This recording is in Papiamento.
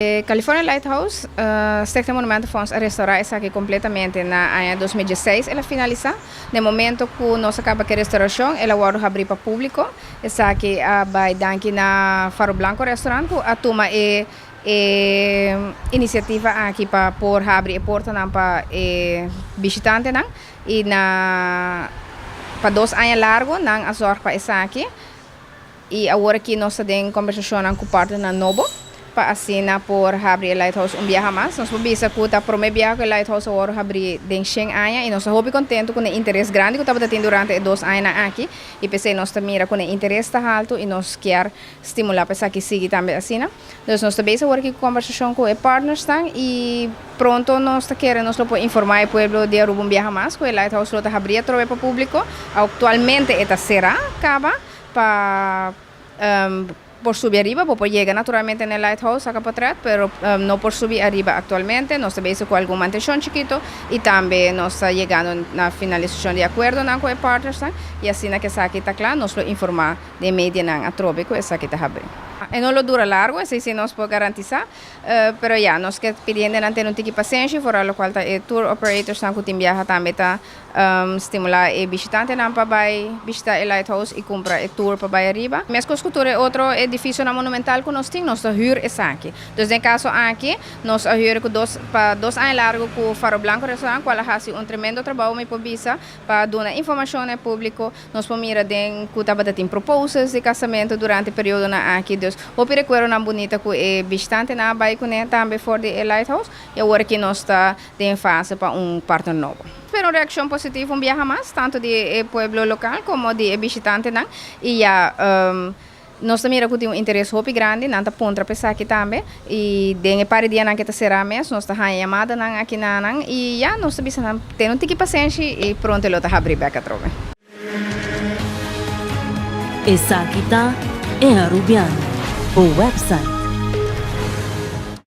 E California Lighthouse, Stichting Monumentenfonds a restaurá esaki kompletamente na aña 2016 el a finalisá. Na e momento ku nos a kaba ku e restaurashon el a wòrdu habrí pa públiko. Esaki a bai danki na Faro Blanco Restaurant ku a tuma e e inisiativa aki pa por habri e portanan pa e bishitantenan i na pa dos aña largu nan a zòrg pa esaki. I awor aki nos ta den kombersashonnan ku partnernan nobo pa asina por habri e Lighthouse un biaha mas. Nos por bisa ku ta promé biaha ku e Lighthouse a wòrdu habrí den shen aña i nos ta hopi kontentu ku e interes grandi ku tabata tin durante e dos añanan aki i p'esei nos ta mira ku e interes ta haltu i nos kier stimulá pa esaki sigui tambe asina. Dus nos ta bezig awor aki ku kombersashon ku e partnersnan i pronto nos ta kere nos lo por informá e pueblo di Aruba un biaha mas ku e Lighthouse lo ta habrí atrobe pa públiko. Aktualmente e ta será kaba. Pa por subi ariba, bo por yega naturalmente na e lighthouse saca potret, pero no por subi ariba actualmente. Nos ta bezig cu algun mantencion chikito y tambe nos ta yegando na finalisacion di acuerdonan cu e partnersnan y asina cu esaki ta cla nos lo informa den medianan atrobe cu esaki ta habri. E no lo dura largo, esey si nos por garantisa, pero ya, nos ke pidi hendenan tene un tiki pasenshi, vooral locual ta e tour operatorsnan cu tin biaha tambe ta Stimulá e bishitantenan pa bai bishitá e lighthouse i kumpra e tour pa bai ariba. Meskos ku tur e otro edifisionan monumental ku nos tin, nos ta hür esaki. Dus den kaso aki, nos a hür ku dos pa dos aña largu ku Faro Blanco Restaurant, kual a hasi un tremendo trabou, mi por bisa, pa duna informashon na e públiko. Nos por mira den ku tabata tin proposals di kasamentu durante e periodonan aki. Dus hopi rekuerdonan bunita ku e bishitantenan a bai kuné tambe for di e lighthouse. I awor aki nos ta den fase pa un partner nobo. Spera un reaccion positivo un biaha mas, tanto di e pueblo local como di e bishitantenan y ya nos ta mira cu tin un interes hopi grandi, nan ta puntra pa esaki tambe y den e par di dianan ke ta cera mes nos ta haya yamadanan aki na nan y ya nos ta bisa nan tene un tiki pasenshi y pronto e lo ta habri bek atrobe. Esaki ta E Arubiano, bo website.